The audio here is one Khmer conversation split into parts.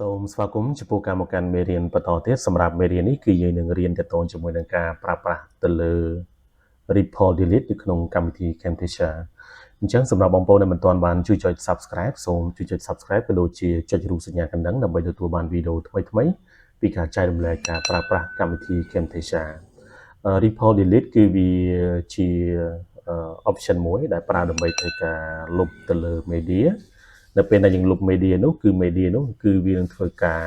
សូមស្វាគមន៍ចំពោះការមកកាន់មេរៀនបន្តទៀតសម្រាប់មេរៀននេះគឺយើងនឹងរៀនទាក់ទងជាមួយនឹងការប្រើប្រាស់ទៅលើ Ripple Delete នៅក្នុងកម្មវិធី Camtasia អញ្ចឹងសម្រាប់បងប្អូនដែលមិនទាន់បានជួយចុច Subscribe សូមជួយចុច Subscribe ក៏ដូចជាចុចរូបសញ្ញាកណ្ដឹងដើម្បីទទួលបានវីដេអូថ្មីៗពីការចែករំលែកការប្រើប្រាស់កម្មវិធី Camtasia។ Ripple Delete គឺវាជា option មួយដែលប្រើដើម្បីធ្វើការលុបទៅលើ media នៅពេលដែលយើងលុប media នោះគឺ media នោះគឺវានឹងធ្វើការ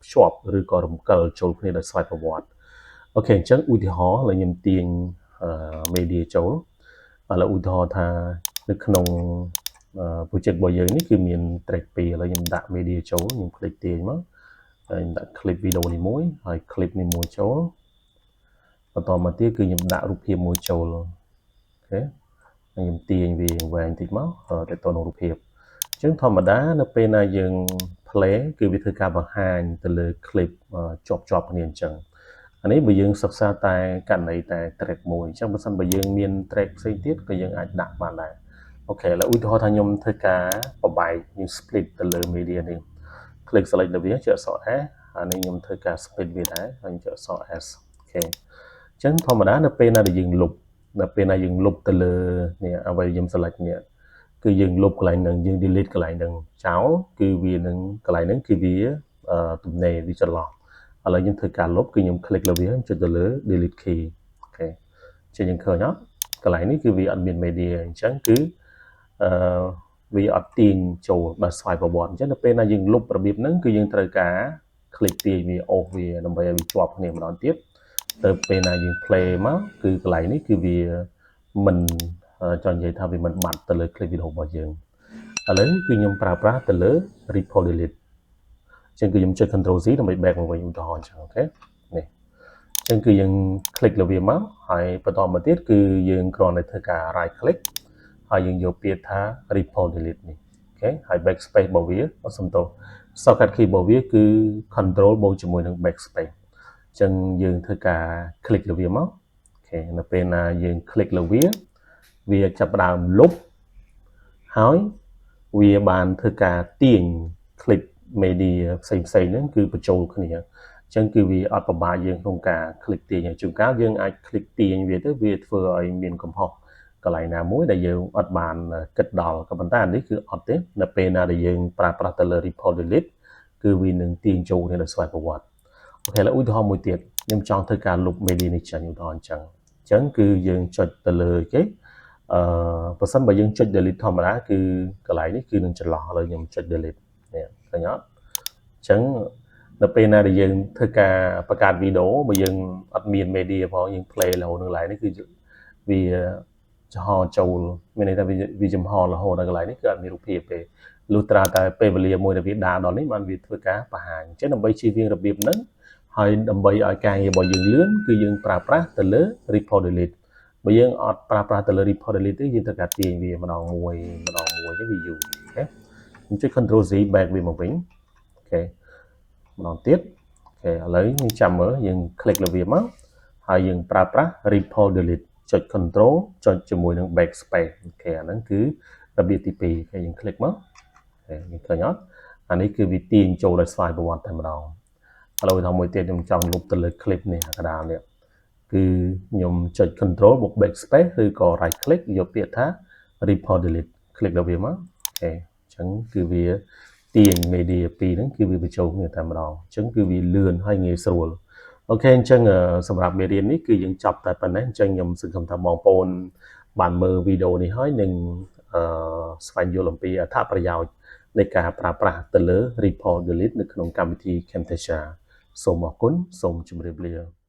ភ្ជាប់ឬក៏រំកិលចូលគ្នាដោយស្វ័យប្រវត្តិOK អញ្ចឹងឧទាហរណ៍ឥឡូវខ្ញុំទាញ media ចូលឥឡូវឧទាហរណ៍ថានៅក្នុង project របស់យើងនេះគឺមាន track 2ឥឡូវខ្ញុំដាក់ media ចូលខ្ញុំ click ទាញមកហើយខ្ញុំដាក់ clip video នេះមួយហើយ clip នេះមួយចូលបន្តមកទៀតគឺខ្ញុំដាក់រូបភាពមួយចូល OK ខ្ញុំទាញវាវែងតិចមកទៅទៅនឹងរូបភាពអញ្ចឹងធម្មតានៅពេលណាយើង play គឺវាធ្វើការបង្ហាញទៅលើ clip ជាប់ជាប់គ្នាអញ្ចឹងអានេះបើយើងសិក្សាតែករណីតែ track មួយអញ្ចឹងបើសិនបើយើងមាន track ផ្សេងទៀតក៏យើងអាចដាក់បានដែរ OK ឥឡូវឧទាហរណ៍ថាខ្ញុំធ្វើការបំបែកខ្ញុំ split ទៅលើ media នេះ click select លើវាចុចអក្សរ S អានេះខ្ញុំធ្វើការ split វាដែរហើយចុចអក្សរ S OK អញ្ចឹងធម្មតានៅពេលណាដែលយើងលុបនៅពេលណាយើងលុបទៅលើនេះអ្វីខ្ញុំ select នេះគឺយើងលុបកន្លែងហ្នឹងយើង delete កន្លែងហ្នឹងចោលគឺវានឹងកន្លែងហ្នឹងគឺវាទំនេរវាចន្លោះឥឡូវខ្ញុំធ្វើការលុបគឺខ្ញុំ click លើវាចុចទៅលើ delete key OK ជាយើងឃើញអត់កន្លែងនេះគឺវាអត់មាន media អញ្ចឹងគឺអឺវាអត់ទាញចូលដល់ស្វ័យប្រវត្តិអញ្ចឹងនៅពេលណាយើងលុបរបៀបហ្នឹងគឺយើងត្រូវការ click ទាញវាអូសវាដើម្បីឲ្យវាជាប់គ្នាម្ដងទៀតទៅពេលណាយើង play មកគឺកន្លែងនេះគឺវាមិនចង់និយាយថាវាមិនបាត់ទៅលើ clip video របស់យើង ឥឡូវគឺខ្ញុំប្រើប្រាស់ទៅលើ ripple delete អញ្ចឹងគឺខ្ញុំចុច control Z ដើម្បី back មកវិញឧទាហរណ៍អញ្ចឹង OK នេះអញ្ចឹងគឺយើង click លើវាមកហើយបន្តមកទៀតគឺយើងគ្រាន់តែធ្វើការ right click ហើយយើងយកពាក្យថា ripple delete នេះ OK ហើយ backspace របស់វាអត់សំទោស shortcut key របស់វាគឺ control បូកជាមួយនឹង backspace អញ្ចឹងយើងធ្វើការ click លើវាមក OK នៅពេលណាយើង click លើវាវាចាប់ផ្ដើមលុបហើយវាបានធ្វើការទាញ clip media ផ្សេងផ្សេងហ្នឹងគឺបញ្ចូលគ្នាអញ្ចឹងគឺវាអត់ពិបាកយើងក្នុងការ click ទាញហើយជួនកាលយើងអាច click ទាញវាទៅវាធ្វើឲ្យមានកំហុសកន្លែងណាមួយដែលយើងអត់បានគិតដល់ក៏ប៉ុន្តែអានេះគឺអត់ទេនៅពេលណាដែលយើងប្រើប្រាស់ទៅលើ ripple delete គឺវានឹងទាញចូលគ្នាដោយស្វ័យប្រវត្តិOK ឥឡូវឧទាហរណ៍មួយទៀតខ្ញុំចង់ធ្វើការលុប media នេះចេញឧទាហរណ៍អញ្ចឹងអញ្ចឹងគឺយើងចុចទៅលើគេអឺបើសិនបើយើងចុច delete ធម្មតាគឺកន្លែងនេះគឺនឹងចន្លោះឥឡូវខ្ញុំចុច delete នេះឃើញអត់អញ្ចឹងនៅពេលណាដែលយើងធ្វើការបង្កើតវីដេអូបើយើងអត់មាន media ផងយើង play រហូតនៅកន្លែងនេះគឺវាចំហចូលមានន័យថាវាចំហរហូតដល់កន្លែងនេះគឺអត់មានរូបភាពទេលុះត្រាតែពេលវេលាមួយដែលវាដើរដល់នេះបានវាធ្វើការបង្ហាញអញ្ចឹងដើម្បីជៀសវាងរបៀបហ្នឹងហើយដើម្បីឲ្យការងាររបស់យើងលឿនគឺយើងប្រើប្រាស់ទៅលើ ripple delete បើយើងអត់ប្រើប្រាស់ទៅលើ ripple delete ទេយើងត្រូវការទាញវាម្ដងមួយម្ដងមួយទៅវាយូរ OK ខ្ញុំចុច control Z back វាមកវិញ OK ម្ដងទៀត OK ឥឡូវយើងចាំមើលយើង click លើវាមកហើយយើងប្រើប្រាស់ ripple delete ចុច control ចុចជាមួយនឹង backspace OK អាហ្នឹងគឺរបៀបទី2 OK យើង click មក OK យើងឃើញអត់អានេះគឺវាទាញចូលដោយស្វ័យប្រវត្តិតែម្ដងឥឡូវថាមួយទៀតខ្ញុំចង់លុបទៅលើ clip នេះកដាលនេះគឺខ្ញុំចុច control បូក backspace ឬក៏ right click យកពាក្យថា ripple delete click លើវាមក OK អញ្ចឹងគឺវាទាញ media ពីរហ្នឹងគឺវាបញ្ចូលគ្នាតែម្ដងអញ្ចឹងគឺវាលឿនហើយងាយស្រួល OK អញ្ចឹងសម្រាប់មេរៀននេះគឺយើងចប់តែប៉ុណ្ណេះអញ្ចឹងខ្ញុំសង្ឃឹមថាបងប្អូនបានមើលវីដេអូនេះហើយនឹងអឺស្វែងយល់អំពីអត្ថប្រយោជន៍នៃការប្រើប្រាស់ទៅលើ Ripple Delete នៅក្នុងកម្មវិធី Camtasia សូមអរគុណសូមជម្រាបលា។